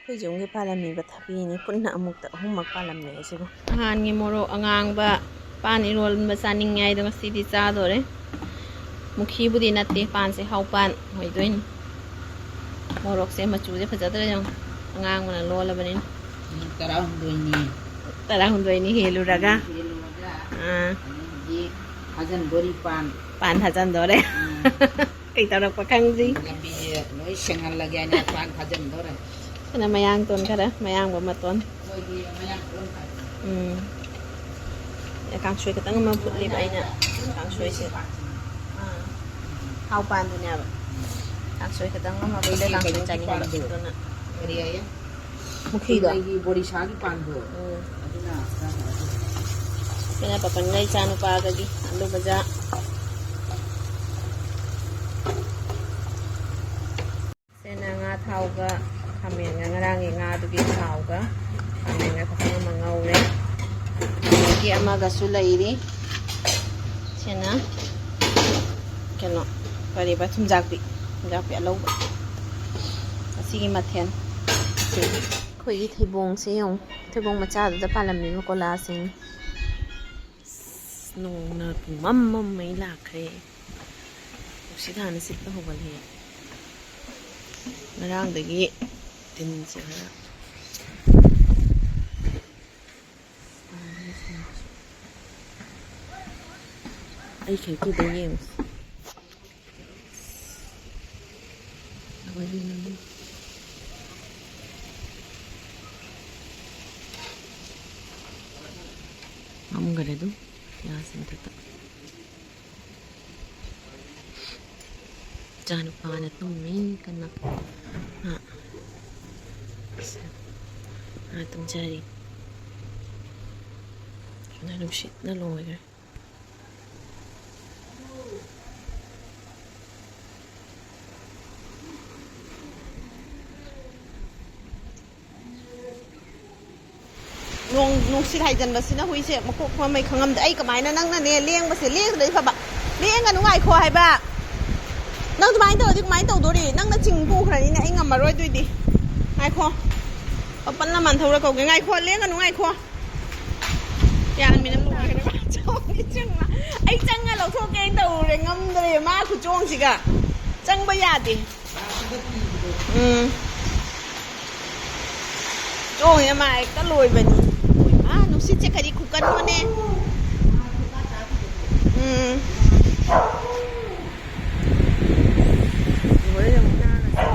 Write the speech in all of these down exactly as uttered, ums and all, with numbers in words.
ꯑꯩꯈꯣꯏ ꯌꯨꯝꯒꯤ ꯄꯥꯜꯂꯝꯃꯤꯕ ꯊꯕꯤꯅꯤ, ꯄꯨꯟꯅ ꯑꯃꯨꯛꯇ ꯑꯍꯨꯝꯃꯛ ꯄꯥꯜꯂꯝꯃꯦ ꯑꯩꯁꯤꯕꯨ꯫ ꯅꯍꯥꯟꯒꯤ ꯃꯣꯔꯣꯛ ꯑꯉꯥꯡꯕ ꯄꯥꯟ ꯏꯔꯣꯟꯕ ꯆꯥꯅꯤꯡꯉꯦ ꯍꯥꯏꯗꯣ ꯉꯁꯤꯗꯤ ꯆꯥꯗꯣꯔꯦ꯫ ꯃꯨꯈꯤꯕꯨꯗꯤ ꯅꯠꯇꯦ, ꯄꯥꯟꯁꯦ ꯍꯥꯎ ꯄꯥꯟ ꯑꯣꯏꯗꯣꯏꯅꯤ꯫ ꯃꯣꯔꯣꯛꯁꯦ ꯃꯆꯨꯁꯦ ꯐꯖꯗ꯭ꯔꯥ ꯌꯦꯡꯉꯣ, ꯑꯉꯥꯡꯕꯅ ꯂꯣꯜꯂꯕꯅꯤꯅ꯫ ꯃꯤ ꯇꯔꯥꯍꯨꯝꯗꯣꯏꯅꯤ꯫ ꯇꯔꯥꯍꯨꯝꯗꯣꯏꯅꯤ ꯍꯦꯜꯂꯨꯔꯒ꯫ ꯍꯦꯜꯂꯨꯔꯒ꯫ ꯑꯥ꯫ ꯑꯗꯒꯤ ꯊꯥꯖꯟꯗꯣꯔꯤ ꯄꯥꯟ꯫ ꯄꯥꯟ ꯊꯥꯖꯟꯗꯣꯔꯦ꯫ ꯎꯝ꯫ ꯀꯩ ꯇꯧꯔꯛꯄ ꯈꯪꯗ꯭ꯔꯤ꯫ ꯂꯝꯕꯤꯁꯦ ꯂꯣꯏ ꯁꯦꯡꯍꯜꯂꯒꯦ ꯍꯥꯏꯅ ꯄꯥꯟ ꯊꯥꯖꯟꯗꯣꯔꯦ꯫ ꯁꯤꯅ ꯃꯌꯥꯡꯇꯣꯟ ꯈꯔ, ꯃꯌꯥꯡꯕ ꯃꯇꯣꯟ꯫ ꯑꯩꯈꯣꯏꯒꯤ ꯃꯌꯥꯡ ꯇꯣꯟ ꯍꯥꯏꯕ꯫ ꯎꯝ꯫ ꯑꯦ, ꯀꯥꯡꯁꯣꯏ ꯈꯤꯇꯪ ꯑꯃ ꯐꯨꯠꯂꯤꯕ ꯑꯩꯅ꯫ ꯀꯥꯡꯁꯣꯏꯁꯦ꯫ ꯑꯥ꯫ ꯍꯥꯎ ꯄꯥꯟꯗꯨꯅꯦꯕ꯫ ꯀꯥꯡꯁꯣꯏ ꯈꯤꯇꯪ ꯑꯃ ꯐꯨꯠꯂꯦ, ꯑꯩꯈꯣꯏꯒꯤ ꯀꯥꯡꯁꯣꯏ ꯀꯩꯅꯣꯒꯤ ꯆꯥꯅꯤꯡꯕ꯫ ꯄꯥꯟꯗꯣ꯫ ꯑꯗꯨꯅ꯫ ꯀꯔꯤ ꯍꯥꯏꯌꯦ? ꯃꯨꯈꯤꯗꯣ꯫ ꯑꯩꯈꯣꯏꯒꯤ ꯕꯣꯔꯤꯁꯥꯒꯤ ꯄꯥꯟꯗꯣ꯫ ꯎꯝ꯫ ꯑꯗꯨꯅ ꯈꯔ ꯍꯥꯎꯋꯦ꯫ ꯁꯤꯅ ꯄꯥꯄꯟꯒ ꯏꯆꯥ ꯅꯨꯄꯥꯒꯒꯤ ꯑꯂꯨ ꯚꯖꯥ꯫ ꯁꯤꯅ ꯉꯥ ꯊꯥꯎꯒ ꯈꯥꯃꯦꯟꯒ, ꯉꯔꯥꯡꯒꯤ ꯉꯥꯗꯨꯒꯤ ꯊꯥꯎꯒ ꯈꯥꯃꯦꯟꯒ ꯈꯛꯇꯪ ꯑꯃ ꯉꯧꯔꯦ꯫ ꯑꯗꯒꯤ ꯑꯃꯒꯁꯨ ꯂꯩꯔꯤ꯫ ꯁꯤꯅ ꯀꯩꯅꯣ, ꯀꯔꯤꯕ, ꯊꯨꯝꯖꯥꯛꯄꯤ, ꯊꯨꯝꯖꯥꯛꯄꯤ ꯑꯂꯧꯕ꯫ ꯑꯁꯤꯒꯤ ꯃꯊꯦꯜ꯫ ꯑꯩꯈꯣꯏꯒꯤ ꯊꯩꯕꯣꯡꯁꯦ ꯌꯦꯡꯉꯨ, ꯊꯩꯕꯣꯡ ꯃꯆꯥꯗꯨꯗ ꯄꯥꯜꯂꯝꯃꯤꯕ ꯀꯣꯂꯥꯁꯤꯡ꯫ ꯑꯁ, ꯅꯣꯡꯅ ꯄꯨꯡꯃꯝ ꯃꯝꯃꯩ ꯂꯥꯛꯈ꯭ꯔꯦ꯫ ꯅꯨꯡꯁꯤꯠ ꯍꯥꯟꯅ ꯁꯤꯠꯄ ꯍꯧꯒꯠꯂꯦ꯫ ꯉꯔꯥꯡꯗꯒꯤ ꯇꯤꯟꯁꯦ ꯈꯔ꯫ ꯑꯩ ꯈꯤꯔꯀꯤꯗ ꯌꯦꯡꯉꯨ꯫ ꯃꯝꯈꯔꯦ ꯑꯗꯨꯝ꯫ ꯒ꯭ꯌꯥꯁ ꯃꯊꯛꯇ꯫ ꯏꯆꯥꯅꯨꯄꯥꯅ ꯇꯨꯝꯃꯤ ꯀꯟꯅ꯫ ꯃꯥ, ꯃꯥ ꯇꯨꯝꯖꯔꯤ꯫ ꯅꯨꯡꯁꯤꯠꯅ ꯂꯣꯏꯈ꯭ꯔꯦ꯫ ꯅꯣꯡ ꯅꯨꯡꯁꯤꯠ ꯍꯥꯏꯖꯟꯕꯁꯤꯅ ꯍꯨꯏꯁꯦ ꯃꯀꯣꯛ ꯃꯃꯩ ꯈꯪꯉꯝꯗꯦ꯫ ꯑꯩ ꯀꯃꯥꯏꯅ, ꯅꯪꯅꯅꯦ ꯂꯦꯡꯕꯁꯦ, ꯂꯦꯡꯗ꯭ꯔꯗꯤ ꯐꯕ, ꯂꯦꯡꯒꯅꯨ, ꯉꯥꯏꯈꯣ ꯍꯥꯏꯕ꯫ ꯅꯪ ꯑꯗꯨꯃꯥꯏꯅ ꯇꯧꯔꯗꯤ ꯀꯃꯥꯏꯅ ꯇꯧꯗꯣꯔꯤ? ꯅꯪꯅ ꯆꯤꯡ ꯄꯨꯈ꯭ꯔꯅꯤꯅꯦ, ꯑꯩ ꯉꯝꯃꯔꯣꯏ ꯑꯗꯨꯏꯗꯤ꯫ ꯉꯥꯏꯈꯣ꯫ ꯄꯟꯅ ꯃꯥꯟꯊꯧꯔ ꯀꯧꯒꯦ꯫ ꯉꯥꯏꯈꯣ, ꯂꯦꯡꯒꯅꯨ, ꯉꯥꯏꯈꯣ꯫ ꯌꯥꯔꯃꯤꯅ ꯂꯣꯏꯔꯦ꯫ ꯆꯣꯡꯗꯤ ꯆꯪꯉ-, ꯑꯩ ꯆꯪꯉ ꯂꯧꯊꯣꯛꯀꯦꯅ ꯇꯧꯔꯨꯔꯦ, ꯉꯝꯗ꯭ꯔꯦ ꯃꯥ ꯈꯨꯆꯣꯡꯁꯤꯒ꯫ ꯆꯪꯕ ꯌꯥꯗꯦ꯫ ꯎꯝ꯫ ꯆꯣꯡꯉꯦ ꯃꯥ ꯍꯦꯛꯇ ꯂꯣꯏꯕꯅꯤ꯫ ꯃꯣꯏ ꯃꯥ ꯅꯨꯡꯁꯤꯠꯁꯦ ꯀꯔꯤ ꯈꯨꯀꯟꯅꯣꯅꯦ꯫ ꯎꯝ꯫ ꯂꯣꯏꯔꯦ ꯌꯦꯡꯉꯨ ꯉꯥꯒꯁꯦ꯫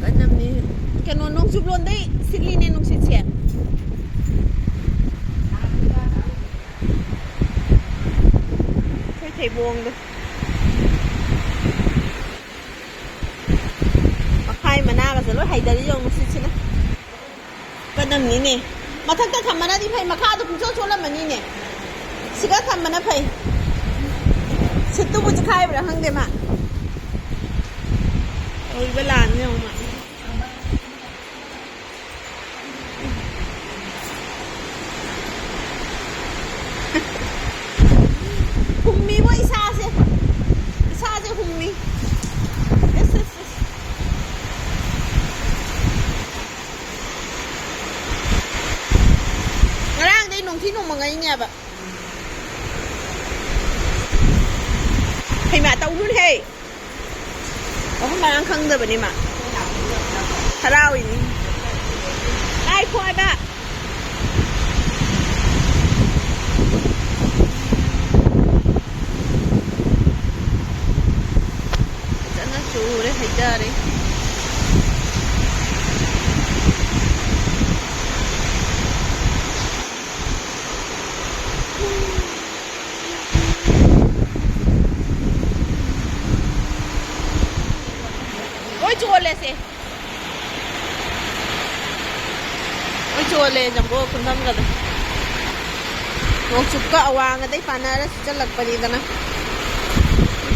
ꯀꯟꯅꯕꯅꯤ꯫ ꯀꯩꯅꯣ, ꯅꯣꯡꯆꯨꯞꯂꯣꯝꯗꯩ ꯁꯤꯠꯂꯤꯅꯦ ꯅꯨꯡꯁꯤꯠꯁꯦ꯫ ꯑꯩꯈꯣꯏ ꯊꯩꯕꯣꯡꯗꯣ꯫ ꯃꯈꯥꯏ ꯃꯅꯥꯒꯁꯦ ꯂꯣꯏ ꯍꯩꯗꯔꯤ ꯌꯦꯡꯉꯨ ꯅꯨꯡꯁꯤꯠꯁꯤꯅ꯫ ꯀꯗꯝꯅꯤꯅꯦ꯫ ꯃꯊꯛꯇ ꯊꯝꯕꯅꯗꯤ ꯐꯩ, ꯃꯈꯥꯗ ꯄꯨꯡꯆꯣꯠ ꯆꯣꯠꯂꯝꯃꯅꯤꯅꯦ꯫ ꯁꯤꯗ ꯊꯝꯕꯅ ꯐꯩ꯫ ꯁꯤꯠꯇꯨꯕꯨ ꯆꯤꯈꯥꯏꯕ꯭ꯔꯥ ꯈꯪꯗꯦ ꯃꯥ꯫ ꯑꯣꯏꯕ ꯂꯥꯟꯅꯤ ꯌꯦꯡꯉꯨ ꯃꯥ꯫ ꯍꯨꯝꯃꯤꯕꯣ ꯏꯁꯥꯁꯦ꯫ ꯏꯁꯥꯁꯦ ꯍꯨꯝꯃꯤ꯫ ꯑꯁ, ꯑꯁ, ꯑꯁ꯫ ꯉꯔꯥꯡꯗꯩ ꯅꯣꯡꯊꯤ ꯅꯣꯡꯃꯪꯉꯛꯏꯅꯦꯕ꯫ ꯍꯩꯃꯥ, ꯇꯧꯅꯨꯅꯦꯍꯦ꯫ ꯑꯍꯨꯝ ꯃꯔꯥꯡ ꯈꯪꯗꯕꯅꯤ ꯃꯥ꯫ ꯍꯔꯥꯎꯏꯅꯤ꯫ ꯉꯥꯏꯈꯣ ꯍꯥꯏꯕ꯫ ꯐꯖꯅ ꯆꯨꯔꯦ, ꯍꯩꯊꯔꯦ꯫ ꯂꯣꯏ ꯆꯣꯠꯂꯦꯁꯦ꯫ ꯂꯣꯏ ꯆꯣꯠꯂꯦ ꯖꯝꯕꯣ ꯈꯨꯟꯗꯝꯒꯗꯣ꯫ ꯅꯣꯡꯆꯨꯞꯀ ꯑꯋꯥꯡ ꯑꯗꯩ ꯄꯥꯟꯅꯔ ꯆꯨꯁꯜꯂꯛꯄꯅꯤꯗꯅ꯫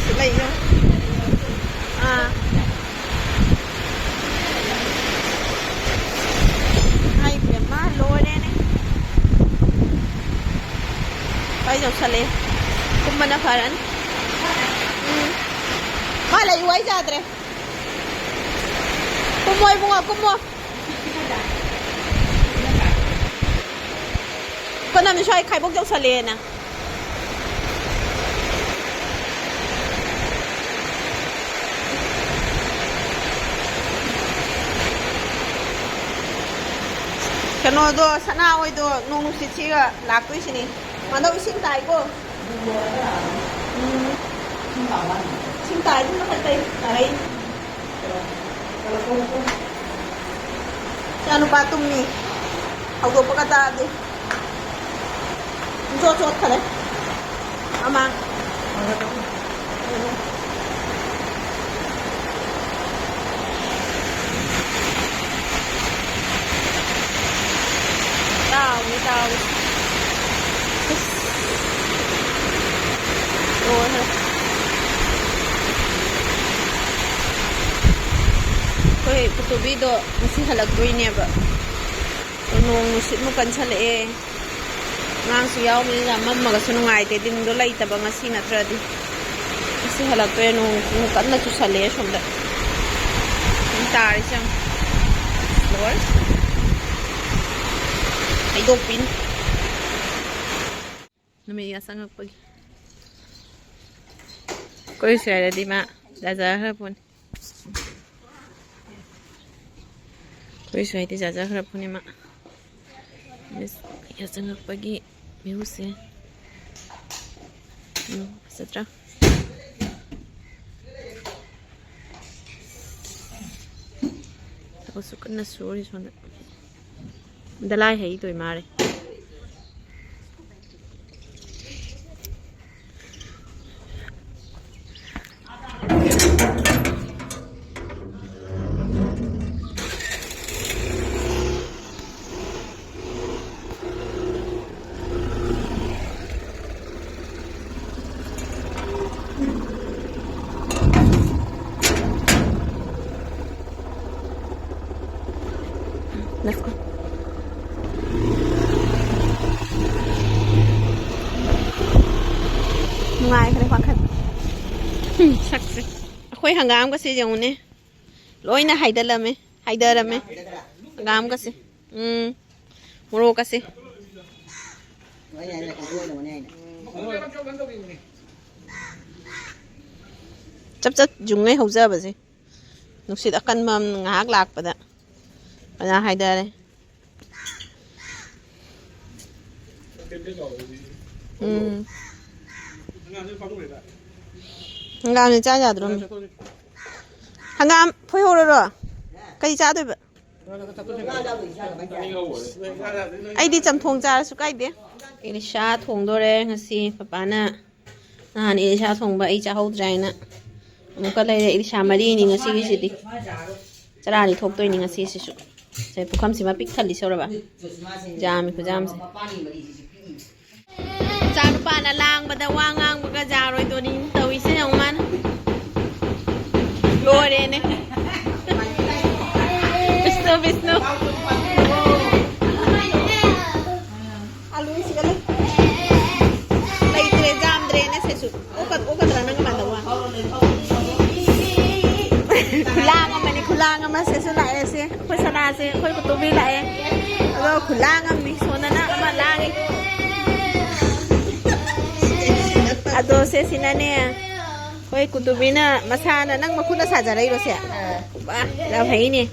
ꯁꯤ ꯂꯩꯌꯣ꯫ ꯑꯥ꯫ ꯍꯥꯏ ꯏꯕꯦꯝꯃ, ꯂꯣꯏꯔꯦꯅꯦ꯫ ꯀꯥꯏ ꯌꯧꯁꯜꯂꯛꯑꯦ? ꯀꯨꯝꯕꯅ ꯐꯔꯅꯤ꯫ ꯎꯝ꯫ ꯃꯥ ꯂꯩꯌꯨ ꯍꯥꯏ ꯌꯥꯗ꯭ꯔꯦ꯫ ꯀꯨꯝꯃꯣ ꯏꯕꯨꯡꯉꯣ, ꯀꯨꯝꯃꯣ꯫ ꯀꯅꯥꯅꯣ ꯁ꯭ꯋꯥꯏ ꯈꯥꯏꯕꯣꯛ ꯌꯧꯁꯜꯂꯦꯅ꯫ ꯀꯩꯅꯣꯗꯣ, ꯁꯅꯥ ꯍꯣꯏꯗꯣ ꯅꯣꯡ ꯅꯨꯡꯁꯤꯠꯁꯤꯒ ꯂꯥꯛꯇꯣꯏꯁꯤꯅꯤ꯫ ꯃꯥꯗꯣ ꯏꯁꯤꯡ ꯇꯥꯏꯀꯣ꯫ ꯎꯝ꯫ ꯏꯁꯤꯡ ꯇꯥꯏꯗꯨ ꯃꯊꯛꯇꯩ ꯇꯥꯔꯛꯏ꯫ ꯏꯆꯥꯅꯨꯄꯥ ꯇꯨꯝꯃꯤ꯫ ꯍꯧꯗꯣꯛꯄꯒ ꯇꯥꯗꯦ꯫ ꯄꯨꯡꯆꯣꯠ ꯆꯣꯠꯈꯔꯦ꯫ ꯃꯃꯥꯡ꯫ ꯇꯥꯎꯅꯤ ꯇꯥꯎꯅꯤ꯫ ꯑꯁ꯫ ꯂꯣꯏꯔꯦ꯫ ꯑꯩꯈꯣꯏ ꯄꯨꯇꯨꯕꯤꯗꯣ ꯉꯁꯤ ꯍꯜꯂꯛꯇꯣꯏꯅꯦꯕ꯫ ꯅꯣꯡ ꯅꯨꯡꯁꯤꯠꯃꯨꯛ ꯀꯟꯁꯜꯂꯛꯑꯦ꯫ ꯑꯉꯥꯡꯁꯨ ꯌꯥꯎꯕꯅꯤꯅ ꯃꯝꯃꯒꯁꯨ ꯅꯨꯡꯉꯥꯏꯇꯦ꯫ ꯗꯤꯟꯗꯣ ꯂꯩꯇꯕ ꯉꯁꯤ ꯅꯠꯇ꯭ꯔꯗꯤ꯫ ꯉꯁꯤ ꯍꯜꯂꯛꯇꯣꯏꯔꯦ꯫ ꯅꯣꯡ ꯀꯟꯅ ꯆꯨꯁꯜꯂꯛꯑꯦ ꯁꯣꯝꯗ꯫ ꯅꯣꯡ ꯇꯥꯔꯤꯁꯦ ꯌꯦꯡꯉꯨ꯫ ꯂꯣꯏꯔꯦ꯫ ꯍꯩꯗꯣꯛꯄꯤꯅꯤ꯫ ꯅꯨꯃꯤꯠ ꯌꯥꯆꯪꯉꯛꯄꯒꯤ꯫ ꯑꯩꯈꯣꯏ ꯁ꯭ꯋꯥꯏꯗꯗꯤ ꯃꯥ ꯌꯥꯖꯈ꯭ꯔ ꯄꯣꯠꯅꯤ꯫ ꯑꯩꯈꯣꯏ ꯁ꯭ꯋꯥꯏꯗꯤ ꯌꯥꯖꯈ꯭ꯔ ꯄꯣꯠꯅꯤ ꯃꯥ꯫ ꯃꯤꯁ ꯌꯥꯆꯪꯉꯛꯄꯒꯤ ꯚ꯭ꯌꯨꯁꯦ꯫ ꯎꯝ, ꯐꯖꯗ꯭ꯔꯥ? ꯊꯕꯛꯁꯨ ꯀꯟꯅ ꯁꯨꯔꯤ ꯁꯣꯝꯗ꯫ ꯗꯂꯥꯏ ꯍꯩꯗꯣꯏ ꯃꯥꯜꯂꯦ꯫ Let's go. ꯅꯨꯡꯉꯥꯏꯈ꯭ꯔꯦ ꯋꯥꯈꯜ꯫ ꯍꯨꯝ, ꯁꯛꯁꯦ꯫ ꯑꯩꯈꯣꯏ ꯍꯪꯒꯥꯝꯒꯁꯦ ꯌꯦꯡꯉꯨꯅꯦ꯫ ꯂꯣꯏꯅ ꯍꯥꯏꯗꯠꯂꯝꯃꯦ, ꯍꯥꯏꯗꯔꯝꯃꯦ꯫ ꯍꯪꯒꯥꯝꯒꯁꯦ꯫ ꯎꯝ꯫ ꯃꯣꯔꯣꯛꯀꯁꯦ꯫ ꯆꯞ ꯆꯞ ꯌꯨꯡꯉꯩ ꯍꯧꯖꯕꯁꯦ꯫ ꯅꯨꯡꯁꯤꯠ ꯑꯀꯟꯕ ꯑꯃ ꯉꯥꯏꯍꯥꯛ ꯂꯥꯛꯄꯗ ꯐꯖꯅ ꯍꯥꯏꯗꯔꯦ꯫ ꯎꯝ꯫ ꯍꯪꯒꯥꯝꯁꯦ ꯆꯥ ꯌꯥꯗ꯭ꯔꯣ? ꯍꯪꯒꯥꯝ ꯐꯣꯏꯍꯧꯔꯔꯣ? ꯀꯩ ꯆꯥꯗꯣꯏꯕ? ꯑꯩꯗꯤ ꯆꯝꯊꯣꯡ ꯆꯥꯔꯁꯨ ꯀꯥꯏꯗꯦ꯫ ꯏꯂꯤꯁꯥ ꯊꯣꯡꯗꯣꯔꯦ ꯉꯁꯤ꯫ ꯄꯄꯥꯅ ꯅꯍꯥꯟ ꯏꯂꯤꯁꯥ ꯊꯣꯡꯕ ꯑꯩ ꯆꯥꯍꯧꯗ꯭ꯔꯦ ꯍꯥꯏꯅ ꯑꯃꯨꯛꯀ ꯂꯩꯔꯦ꯫ ꯏꯂꯤꯁꯥ ꯃꯔꯤꯅꯤ ꯉꯁꯤꯒꯤꯁꯤꯗꯤ꯫ ꯆꯔꯥꯅꯤ ꯊꯣꯛꯇꯣꯏꯅꯤ ꯉꯁꯤꯁꯤꯁꯨ꯫ ꯁꯦ, ꯄꯨꯈꯝꯁꯤꯃ ꯄꯤꯛ ꯊꯜꯂꯤ ꯁꯧꯔꯕ꯫ ꯌꯥꯝꯃꯤ ꯈꯨꯖꯥꯝꯁꯦ꯫ ꯏꯆꯥꯅꯨꯄꯥꯅ ꯂꯥꯡꯕꯗ ꯋꯥ ꯉꯥꯡꯕꯒ ꯌꯥꯔꯣꯏꯗꯣꯔꯤ ꯇꯧꯔꯤꯁꯦ ꯌꯦꯡꯉꯨ ꯃꯥꯅ꯫ ꯂꯣꯏꯔꯦꯅꯦ꯫ ꯕꯤꯁꯅꯨ, ꯕꯤꯁꯅꯨ꯫ ꯑꯂꯨꯁꯤꯒ ꯂꯩ-, ꯂꯩꯇ꯭ꯔꯦ, ꯌꯥꯝꯗ꯭ꯔꯦꯅꯦ ꯁꯤꯁꯨ꯫ ꯑꯣꯛꯀ-, ꯑꯣꯛꯀꯗ꯭ꯔꯥ ꯅꯪ ꯃꯥꯟꯅꯕ? ꯈꯨꯂꯥꯡ ꯑꯃꯅꯤ, ꯈꯨꯂꯥꯡ ꯑꯃ꯫ ꯁꯤꯁꯨ ꯂꯥꯛꯑꯦ ꯁꯦ꯫ ꯑꯩꯈꯣꯏ ꯁꯅꯥꯁꯦ, ꯑꯩꯈꯣꯏ ꯀꯨꯇꯨꯝꯕꯤ ꯂꯥꯛꯑꯦ꯫ ꯑꯗꯣ ꯈꯨꯂꯥꯡ ꯑꯃꯅꯤ, ꯁꯣꯟꯗꯅ ꯑꯃ ꯂꯥꯡꯉꯤ꯫ ꯑꯗꯣ ꯁꯦ ꯁꯤꯅꯅꯦ, ꯑꯩꯈꯣꯏ ꯀꯨꯇꯨꯝꯕꯤꯅ ꯃꯁꯥꯅ, ꯅꯪ ꯃꯈꯨꯠꯅ ꯁꯥꯖꯔꯛꯏꯔꯣ ꯁꯦ? ꯑꯥ꯫ ꯋꯥ, ꯌꯥꯝ ꯍꯩꯅꯦ꯫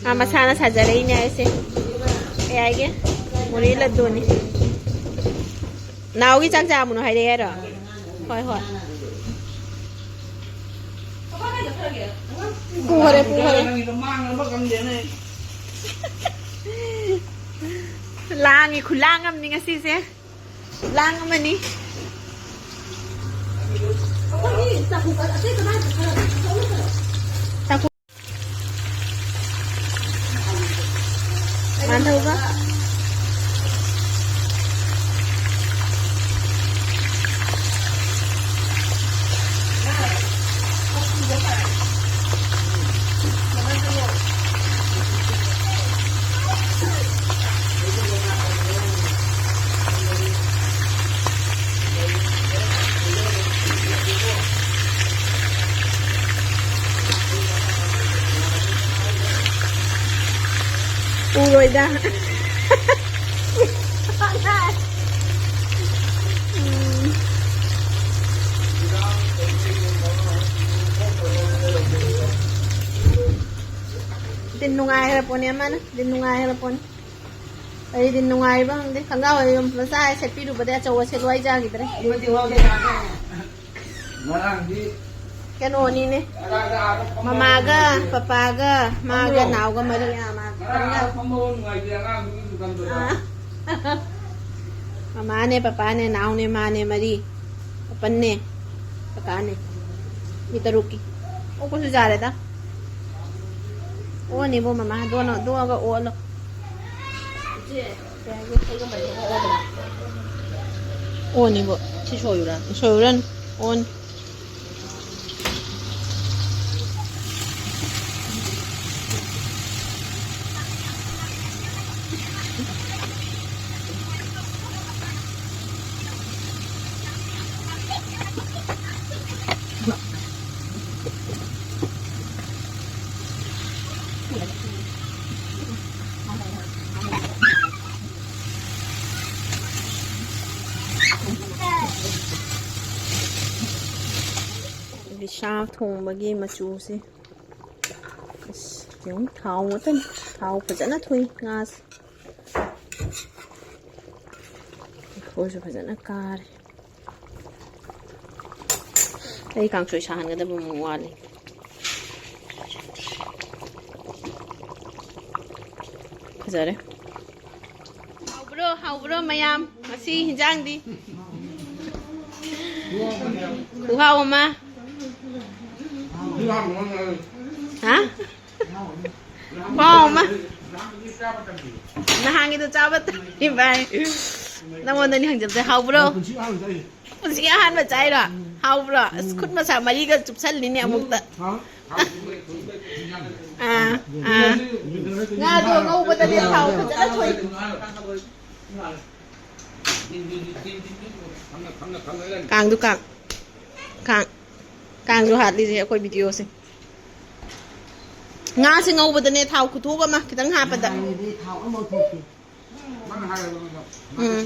ꯑꯥ, ꯃꯁꯥꯅ ꯁꯥꯖꯔꯛꯏꯅꯦ ꯍꯥꯏꯁꯦ꯫ ꯀꯩ ꯍꯥꯏꯒꯦ? ꯃꯣꯔꯦ ꯂꯗꯨꯅꯤ꯫ ꯅꯥꯎꯒꯤ ꯆꯥꯛ ꯆꯥꯃꯨꯅꯣ ꯍꯥꯏꯔꯛꯑꯦ ꯍꯥꯏꯔꯣ? ꯍꯣꯏ, ꯍꯣꯏ꯫ ꯄꯨꯈꯔꯦ, ꯄꯨꯈꯔꯦ꯫ ꯂꯥꯡꯉꯤ, ꯈꯨꯂꯥꯡ ꯑꯃꯅꯤ ꯉꯁꯤꯁꯦ꯫ ꯂꯥꯡ ꯑꯃꯅꯤ꯫ ꯆꯥꯛꯈꯨꯝ-, ꯑꯇꯩ ꯀꯃꯥꯏꯅ ꯆꯥꯛꯈꯨꯝ-, ꯆꯥꯛꯈꯨꯝ-, ꯃꯥꯟꯗꯧꯕ꯫ ꯎꯔꯣꯏꯗ꯫ ꯅꯨꯡꯉꯥꯏꯈ꯭ꯔ ꯄꯣꯠꯅꯤ ꯑꯃꯅ꯫ ꯗꯤ ꯅꯨꯡꯉꯥꯏꯈ꯭ꯔ ꯄꯣꯠꯅꯤ꯫ ꯑꯩꯗꯤ ꯅꯨꯡꯉꯥꯏꯕ ꯈꯪꯗꯦ꯫ ꯈꯪꯒꯥꯎ ꯃꯆꯥ ꯁꯦꯠꯄꯤꯔꯨꯕꯗ ꯑꯆꯧꯕ ꯁꯦꯠꯂꯨ ꯍꯥꯏꯖꯈꯤꯗ꯭ꯔꯦ꯫ ꯑꯃꯗꯤ ꯋꯥꯒꯦ ꯇꯥꯗꯦ꯫ ꯉꯔꯥꯡꯗꯤ ꯀꯩꯅꯣꯅꯤꯅꯦ꯫ ꯀꯗꯥꯏꯗ ꯑꯥꯗ ꯐꯝꯕ ꯃꯃꯥꯒ, ꯅꯨꯡꯉꯥꯏꯇꯦ꯫ ꯄꯄꯥꯒ, ꯃꯥꯒ, ꯐꯝꯕ꯭ꯔꯣ? ꯅꯥꯎꯒ ꯃꯔꯤ꯫ ꯑꯥ, ꯃꯥ ꯉꯔꯥꯡ ꯑꯥꯗ ꯐꯝꯕ ꯅꯨꯡꯉꯥꯏꯇꯦ ꯑꯉꯥꯡꯗꯨꯒꯤ ꯗꯨꯀꯥꯟꯗꯨꯗ꯫ ꯑꯥ꯫ ꯃꯃꯥꯅꯦ, ꯄꯄꯥꯅꯦ, ꯅꯥꯎꯅꯦ, ꯃꯥꯅꯦ, ꯃꯔꯤ꯫ ꯄꯄꯟꯅꯦ, ꯀꯀꯥꯅꯦ꯫ ꯃꯤ ꯇꯔꯨꯛꯀꯤ꯫ ꯑꯣꯛꯄꯁꯨ ꯌꯥꯔꯦꯗ꯫ ꯑꯣꯅꯤꯕꯣ ꯃꯃꯥ, ꯗꯣꯅ-, ꯗꯣꯒ ꯑꯣꯜꯂꯣ꯫ ꯑꯣꯅꯤꯕꯣ꯫ ꯁꯤ ꯁꯣꯏꯌꯨꯔꯥ? ꯁꯣꯏꯌꯨꯔꯅꯨ꯫ ꯑꯣꯟ꯫ ꯑꯗꯨꯗꯤ ꯁꯥ ꯊꯣꯡꯕꯒꯤ ꯃꯆꯨꯁꯦ꯫ ꯑꯁ, ꯌꯦꯡꯉꯨ, ꯊꯥꯎ ꯉꯥꯛꯇꯅꯤ꯫ ꯊꯥꯎ ꯐꯖꯅ ꯊꯣꯛꯏ ꯉꯥꯁꯦ꯫ ꯃꯈꯣꯏꯁꯨ ꯐꯖꯅ ꯀꯥꯔꯦ꯫ ꯑꯩ ꯀꯥꯡꯁꯣꯏ ꯁꯥꯍꯟꯒꯗꯕ ꯑꯃꯨꯛ ꯋꯥꯠꯂꯤ꯫ ꯐꯖꯔꯦ꯫ ꯍꯥꯎꯕ꯭ꯔꯣ, ꯍꯥꯎꯕ꯭ꯔꯣ ꯃꯌꯥꯝ? ꯉꯁꯤ ꯍꯤꯟꯖꯥꯡꯗꯤ? ꯈꯨꯍꯥꯎ ꯑꯃ꯫ ꯍꯥ? ꯈꯨꯍꯥꯎ ꯑꯃ꯫ ꯅꯍꯥꯟꯒꯤꯗꯣ ꯆꯥꯕ ꯇꯥꯔꯦ, ꯚꯥꯏ꯫ ꯅꯪꯉꯣꯟꯗꯅꯤ ꯍꯪꯖꯕꯁꯦ꯫ ꯍꯥꯎꯕ꯭ꯔꯣ? ꯄꯨꯟꯁꯤꯒꯤ ꯑꯍꯥꯟꯕ ꯆꯥꯏꯔꯣ? ꯍꯥꯎꯕ꯭ꯔꯣ? ꯑꯁ, ꯈꯨꯠ ꯃꯁꯥ ꯃꯔꯤꯒ ꯆꯨꯞꯁꯜꯂꯤꯅꯦ ꯑꯃꯨꯛꯇ꯫ ꯑꯥ, ꯑꯥ꯫ ꯉꯥꯗꯣ ꯉꯧꯕꯗꯗꯤ ꯊꯥꯎ ꯐꯖꯅ ꯊꯣꯛꯏ꯫ ꯀꯥꯡꯗꯨ ꯀꯥꯡ꯫ ꯀꯥꯡ꯫ ꯀꯥꯡꯁꯨ ꯍꯥꯠꯂꯤꯁꯦ ꯑꯩꯈꯣꯏ ꯚꯤꯗꯤꯑꯣꯁꯦ꯫ ꯉꯥꯁꯦ ꯉꯧꯕꯗꯅꯦ ꯊꯥꯎ ꯈꯨꯊꯣꯛ ꯑꯃ ꯈꯤꯇꯪ ꯍꯥꯞꯄꯗ꯫ ꯍꯥꯟꯅꯗꯤ ꯊꯥꯎ ꯑꯃꯐꯥꯎ ꯊꯣꯛꯇꯦ꯫ ꯎꯝ꯫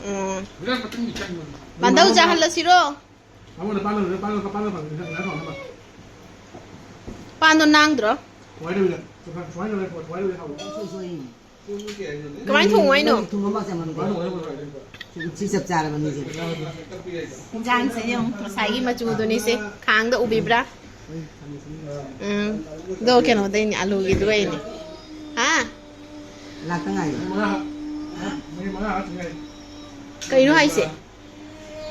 ꯎꯝ꯫ ꯄꯥꯟꯗꯧ ꯆꯥꯍꯜꯂꯁꯤꯔꯣ? ꯄꯥꯟꯗꯣ ꯅꯥꯡꯗ꯭ꯔꯣ? ꯁꯨꯃꯥꯏꯅ ꯇꯧꯕꯤꯗ꯫ ꯁꯨꯃꯥꯏꯅ ꯇꯧꯕꯤꯗ ꯍꯥꯎꯕ꯫ ꯁꯣꯏ ꯁꯣꯏ꯫ ꯀꯃꯥꯏꯅ ꯊꯣꯡꯉꯣ ꯍꯥꯏꯅꯣ? ꯊꯨꯝ ꯑꯃ ꯆꯪꯉꯝꯗꯦ꯫ ꯁꯨꯃꯥꯏꯅ ꯇꯧꯕꯤꯗ꯫ ꯁꯤ ꯆꯞ ꯆꯥꯔꯕꯅꯤ ꯁꯤꯗꯤ꯫ ꯏꯟꯖꯥꯡꯁꯦ ꯌꯦꯡꯉꯨ, ꯉꯁꯥꯏꯒꯤ ꯃꯆꯨꯗꯨꯅꯤꯁꯦ꯫ ꯈꯥꯡꯗ ꯎꯕꯤꯕ꯭ꯔꯥ? ꯎꯝ꯫ ꯑꯗꯣ ꯀꯩꯅꯣꯗꯩꯅꯦ, ꯑꯂꯨꯒꯤꯗꯨꯒꯩꯅꯦ꯫ ꯍꯥ? ꯂꯥꯛꯇ ꯉꯥꯏꯔꯤ꯫ ꯀꯩꯅꯣ ꯍꯥꯏꯁꯦ?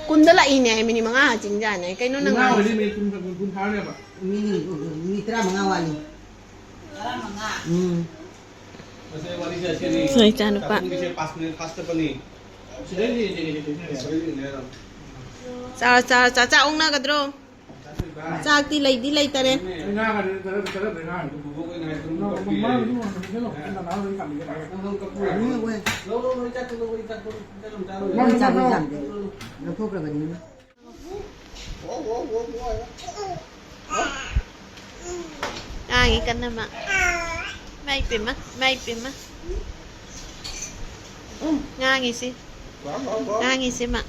ꯀꯨꯟꯗ ꯂꯥꯛꯏꯅꯦ, ꯃꯤꯅꯤꯠ ꯃꯉꯥ ꯆꯤꯡꯖꯥꯅꯦ꯫ ꯀꯩꯅꯣ ꯅꯪ ꯉꯥꯏꯔꯤꯁꯦ? ꯃꯤꯅꯤꯠ ꯀꯨꯟ, ꯀꯨꯟ ꯐꯥꯔꯅꯦꯕ꯫ ꯃꯤꯅꯤꯠ, ꯃꯤꯅꯤꯠ ꯇꯔꯥꯃꯉꯥ ꯋꯥꯠꯂꯤ꯫ ꯎꯝ꯫ ꯅꯣꯏ ꯏꯆꯥꯅꯨꯄꯥ꯫ ꯆꯥ, ꯆꯥ, ꯆꯥ, ꯆꯥ ꯑꯣꯛꯅꯒꯗ꯭ꯔꯣ? ꯆꯥꯛꯇꯤ ꯂꯩꯗꯤ ꯂꯩꯇꯔꯦ꯫ ꯂꯧꯊꯣꯛꯈ꯭ꯔꯕꯅꯤꯅ꯫ ꯉꯥꯡꯉꯤ ꯀꯟꯅ ꯃꯥ꯫ ꯃꯥꯏ ꯄꯦꯝꯃ, ꯃꯥꯏ ꯄꯦꯝꯃ꯫ ꯉꯥꯡꯉꯤꯁꯤ꯫ ꯉꯥꯡꯉꯤꯁꯤ ꯃꯥ꯫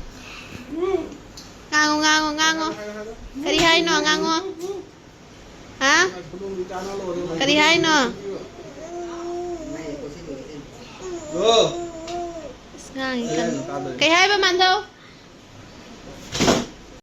ꯉꯥꯡꯉꯣ, ꯉꯥꯡꯉꯣ, ꯉꯥꯡꯉꯣ꯫ ꯀꯔꯤ ꯍꯥꯏꯅꯣ? ꯉꯥꯡꯉꯣ꯫ ꯍꯥ? ꯀꯔꯤ ꯍꯥꯏꯅꯣ? ꯑꯁ, ꯉꯥꯡꯉꯤ ꯀꯟꯅ꯫ ꯀꯩ ꯍꯥꯏꯕ, ꯃꯥꯟꯗꯧ?